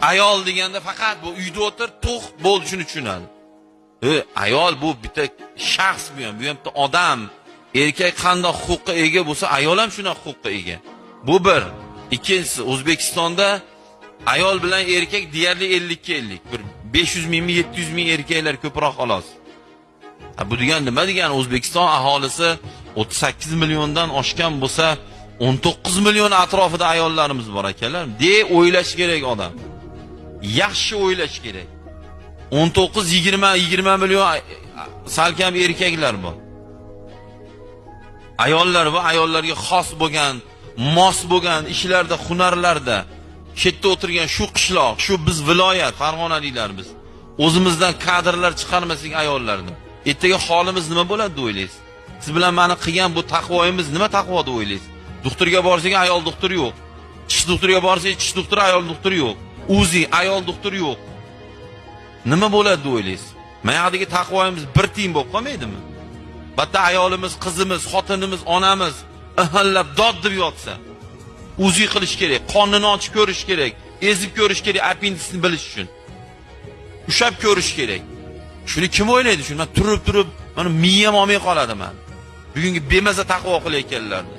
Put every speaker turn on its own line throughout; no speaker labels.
Ayol deganda faqat bu uyda o'tir, to'q bo'ldi, shuni tushunadi. Ayol bu bitta shaxs, bu ham, bu ham bitta odam. Erkak qanday huquqqa ega bo'lsa, ayol ham shunaqa huquqqa ega. Bu bir. Ikkinchisi, O'zbekistonda ayol bilan erkak deyarli 50 ga 50. Bir 500 mingmi, 700 ming erkaklar ko'proq xolos. Ha, bu degani nima degani? O'zbekiston aholisi 38 milliondan oshgan bo'lsa, 19 million atrofida ayollarimiz bor, akalar. De o'ylash kerak odam. Yaxshi o'ylash kerak. 19, 20, 20 million salkam erkaklar bor. Ayollar va ayollarga xos bo'lgan, mos bo'lgan ishlarda, hunarlarda shu yerda o'tirgan shu qishloq, shu biz viloyat, Farg'onaliklar biz. O'zimizdan kadrlar chiqarmasak ayollarni, ertaga holimiz nima bo'ladi deb o'ylaysiz? Siz bilan mani qilgan bu taqvoyimiz nima taqvo deb o'ylaysiz? Doktorga borsak, ayol doktor yo'q. Tish doktoriga borsak, tish doktori, ayol doktor yo'q. УЗИ, ayol doktor yo'q. Nima bo'ladi deb o'ylaysiz? Mana yoqdagi taqvoyimiz bir tiyin bo'lib qolmaydimi? Bitta ayolimiz, qizimiz, xotinimiz, onamiz ihillab dod deb yotsa, УЗИ qilish kerak, qonini ochib ko'rish kerak, ezib ko'rish kerak, appendisni bilish uchun. Ushlab ko'rish kerak. Shuni kim o'ylaydi? Shuni man turib turib, mana miyam olmay qoladi man. Bugungi bemaza taqvo qilayotganlarni.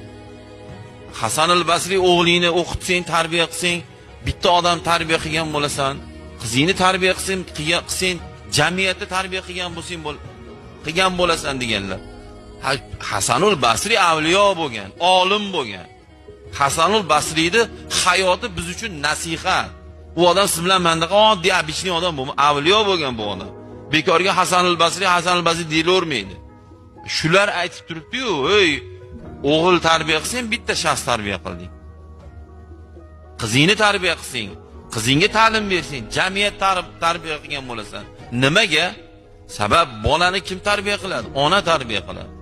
Hasan al-Basri o'g'lingni o'qitsang, tarbiya qilsang, bitta odam tarbiya qilgan bo'lasan. Qizingni tarbiya qilsang, qilsang, jamiyatni tarbiya qilgan bo'lsang bo'l qilgan bo'lasan deganlar. Hasanul Basri avliyo bo'lgan, olim bo'lgan. Hasanul Basriyni hayoti biz uchun nasihat. U odam siz bilan mandaqa oddiy обычный odam bo'lma, avliyo bo'lgan bu odam. Bekorga Hasanul Basri, Hasanul Basri deyilavermaydi. Shular aytib turibdi-yu, ey, o'g'il tarbiya qilsang, bitta shaxs tarbiya qilding. Qizingni tarbiya qilsang, qizingga ta'lim bersang, jamiyat tarbiya qilgan bo'lasan. Nimaga? Sabab bolani kim tarbiya qiladi? Ona tarbiya qiladi.